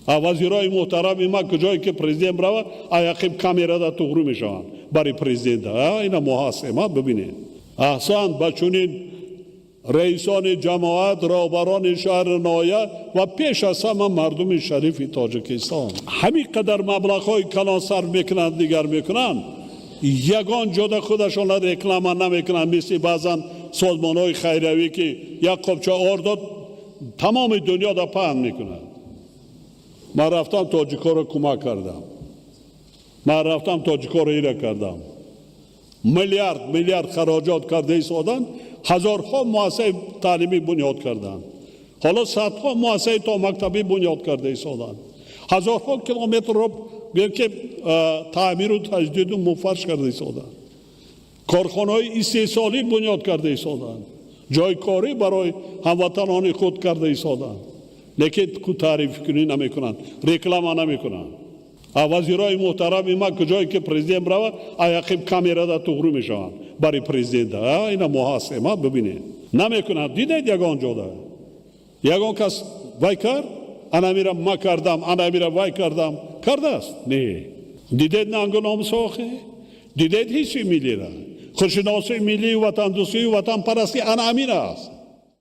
А вазирои муҳтарами ма, куҷое ки президент рава, аяқиб камерада туғрӣ мешаванд барои президента. Ина мо ҳастем, бибинед. Аҳсан ба чунин раисони ҷамоат, роҳбарони шаҳру ноҳия ва пеш аз ҳама мардуми шарифи Тоҷикистон. Ҳамин қадар маблағҳои калон сарф мекунанд, дигар мекунанд, ягон ҷода худашонро реклама намекунанд, мисли баъзан созмонҳои хайриявӣ, ки як қопча ор дод, тамоми дунёда паҳн мекунад. Ман рафтам, тоҷикҳоро кӯмак кардам, ман рафтам, тоҷикҳоро ира кардам. Миллиард миллиард хароҷот карда истоданд, ҳазорҳо муассисаи таълимӣ бунёд карданд, ҳоло садҳо муассисаи томактабӣ бунёд карда истоданд, ҳазорҳо километрро гӯем ки таъмиру таҷдиду муфарш карда истоданд, корхонаҳои истеҳсолӣ бунёд карда истоданд, ҷойи корӣ барои ҳамватанони худ карда истоданд, лекин таърифкунӣ намекунанд, реклама намекунанд. А вазирои муҳтарами ма, куҷое ки президент рава, аяқиб камерада туғрӣ мешаванд барои президента. Ина мо ҳастем, бибинед. Намекунанд. Дидед, ягон ҷода ягон кас вай кард, анамира ма кардам, анамира вай кардам, кардааст? Не. Дидед нангу номусохе? Дидед ҳисси миллира, худшиносии миллию ватандӯстию ватанпарастӣ ана ҳамин аст.